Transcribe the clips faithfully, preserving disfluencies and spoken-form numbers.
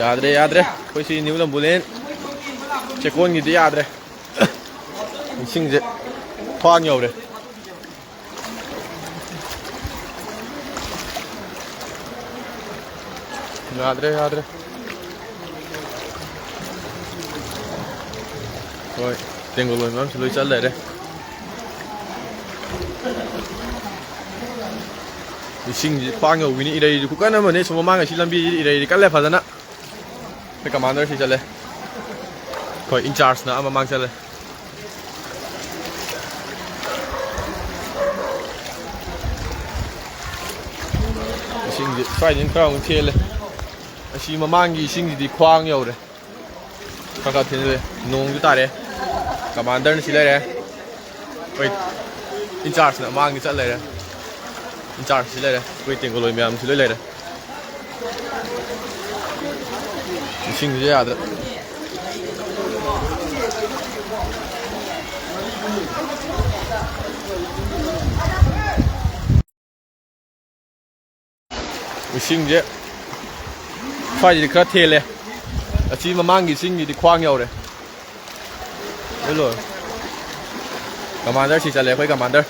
ꯌꯥꯗ꯭ꯔꯦ, ꯌꯥꯗ꯭ꯔꯦ꯫ ꯑꯩꯈꯣꯏ ꯁꯤ ꯅ꯭ꯌꯨ ꯂꯝꯕꯨꯂꯦꯟ ꯆꯦꯛꯀꯣꯟꯒꯤꯗꯤ ꯌꯥꯗ꯭ꯔꯦ꯫ ꯏꯁꯤꯡꯁꯦ ꯈ꯭ꯋꯥꯡ ꯌꯧꯔꯦ꯫ ꯌꯥꯗ꯭ꯔꯦ, ꯌꯥꯗ꯭ꯔꯦ꯫ ꯍꯣꯏ, ꯇꯦꯡꯒꯣꯠ ꯂꯣꯏꯕ ꯑꯃꯁꯨ ꯂꯣꯏ ꯆꯠ ꯂꯩꯔꯦ꯫ ꯏꯁꯤꯡꯁꯤ ꯈ꯭ꯋꯥꯡ ꯌꯧꯕꯤꯅꯤ, ꯏꯔꯩꯁꯨ ꯈꯨꯀꯟ ꯑꯃꯅꯤ꯫ ꯁꯣꯝ ꯃꯃꯥꯡ ꯑꯁꯤ ꯂꯝꯕꯤꯁꯤ ꯏꯔꯩꯗꯤ ꯀꯜꯂꯦ ꯐꯖꯅ꯫ ꯑꯩꯈꯣꯏ ꯀꯃꯥꯟꯗꯔꯁꯤ ꯆꯠꯂꯦ, ꯑꯩꯈꯣꯏ ꯏꯟꯆꯥꯔꯖꯅ ꯑꯃ ꯃꯃꯥꯡ ꯆꯠꯂꯦ꯫ ꯏꯁꯤꯡꯁꯤ ꯁ꯭ꯋꯥꯏꯗꯩ ꯈꯔ ꯑꯃꯨꯛ ꯊꯦꯜꯂꯦ꯫ ꯑꯁꯤ ꯃꯃꯥꯡꯒꯤ ꯏꯁꯤꯡꯁꯤꯗꯤ ꯈ꯭ꯋꯥꯡ ꯌꯧꯔꯦ꯫ ꯈꯔ ꯈꯔ ꯊꯤꯜꯂꯦ꯫ ꯅꯣꯡꯁꯨ ꯇꯥꯔꯦ꯫ ꯀꯃꯥꯟꯗꯔꯅ ꯁꯤ ꯂꯩꯔꯦ꯫ ꯑꯩꯈꯣꯏ ꯏꯟꯆꯥꯔꯖꯅ ꯃꯥꯡꯗ ꯆꯠ ꯂꯩꯔꯦ꯫ ꯏꯟꯆꯥꯔꯖ ꯁꯤ ꯂꯩꯔꯦ꯫ ꯑꯩꯈꯣꯏ ꯇꯦꯡꯒꯣꯂꯣꯏ ꯃꯌꯥꯝꯁꯨ ꯂꯣꯏ ꯂꯩꯔꯦ꯫ ꯏꯁꯤꯡꯁꯦ ꯌꯥꯗ꯭ꯔꯦ꯫ ꯏꯁꯤꯡꯁꯦ ꯁ꯭ꯋꯥꯏꯁꯤꯗꯤ ꯈꯔ ꯊꯦꯜꯂꯦ꯫ ꯑꯁꯤ ꯃꯃꯥꯡꯒꯤ ꯏꯁꯤꯡꯁꯤꯗꯤ ꯈ꯭ꯋꯥꯡ ꯌꯧꯔꯦ꯫ ꯂꯣꯏ ꯂꯣꯏꯔꯦ꯫ ꯀꯃꯥꯟꯗꯔ ꯁꯤ ꯆꯠꯂꯦ, ꯑꯩꯈꯣꯏ ꯀꯃꯥꯟꯗꯔ꯫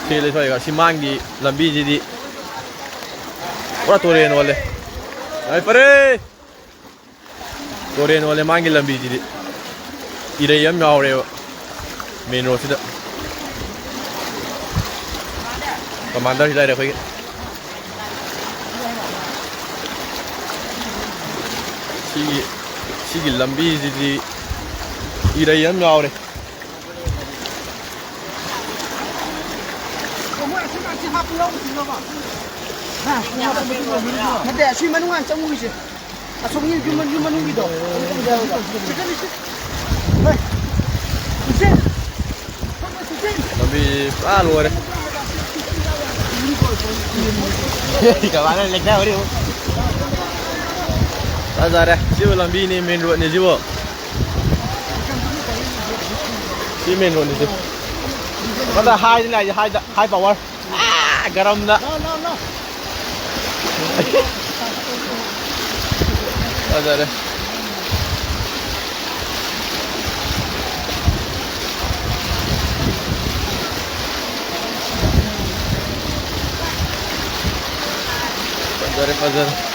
ꯊꯦꯜꯂꯦ ꯁ꯭ꯋꯥꯏꯒ꯫ ꯁꯤ ꯃꯥꯡꯒꯤ ꯂꯝꯕꯤꯁꯤꯗꯤ ꯄꯨꯔꯥ ꯇꯨꯔꯦꯟ ꯑꯣꯜꯂꯦ꯫ ꯌꯥꯏꯐꯔꯦ! ꯇꯨꯔꯦꯟ ꯑꯣꯜꯂꯦ ꯃꯥꯒꯤ ꯂꯝꯕꯤꯁꯤꯗꯤ꯫ ꯏꯔꯩ ꯑꯃ ꯌꯥꯎꯔꯦꯕ ꯃꯦꯟ ꯔꯣꯗꯁꯤꯗ꯫ ꯀꯃꯥꯟꯗꯔꯁꯤ ꯂꯩꯔꯦ ꯑꯩꯈꯣꯏꯒꯤ꯫ ꯁꯤꯒꯤ, ꯁꯤꯒꯤ ꯂꯝꯕꯤꯁꯤꯗꯤ ꯏꯔꯩ ꯑꯃ ꯌꯥꯎꯔꯦ꯫ ꯅꯠꯇꯦ, ꯑꯁꯤ ꯃꯅꯨꯡ ꯍꯥꯟ ꯆꯪꯉꯨꯈꯤꯁꯦ꯫ ꯑꯁꯣꯝꯒꯤ ꯌꯨꯝ, ꯌꯨꯝ ꯃꯅꯨꯡꯒꯤꯗꯣ꯫ ꯂꯝꯕꯤ ꯄꯨꯔꯥ ꯂꯣꯏꯔꯦ꯫ ꯀꯃꯥꯏꯅ ꯂꯦꯛꯊꯍꯧꯔꯤ ꯑꯃꯨꯛ? ꯐꯖꯔꯦ꯫ ꯁꯤꯕꯨ ꯂꯝꯕꯤꯅꯤ, ꯃꯦꯟ ꯔꯣꯗꯅꯤ ꯁꯤꯕꯨ꯫ ꯁꯤ ꯃꯦꯟ ꯔꯣꯗꯅꯤ ꯁꯤ꯫ ꯀꯗꯥ ꯍꯥꯏꯗꯅ ꯍꯥꯏꯁꯦ, ꯍꯥꯏꯗ, ꯍꯥꯏ ꯄꯋꯥꯔ꯫ ꯑꯥ, ꯒꯔꯝꯗ꯫ ꯐꯖꯔꯦ꯫ ꯐꯖꯔꯦ, ꯐꯖꯔꯦ꯫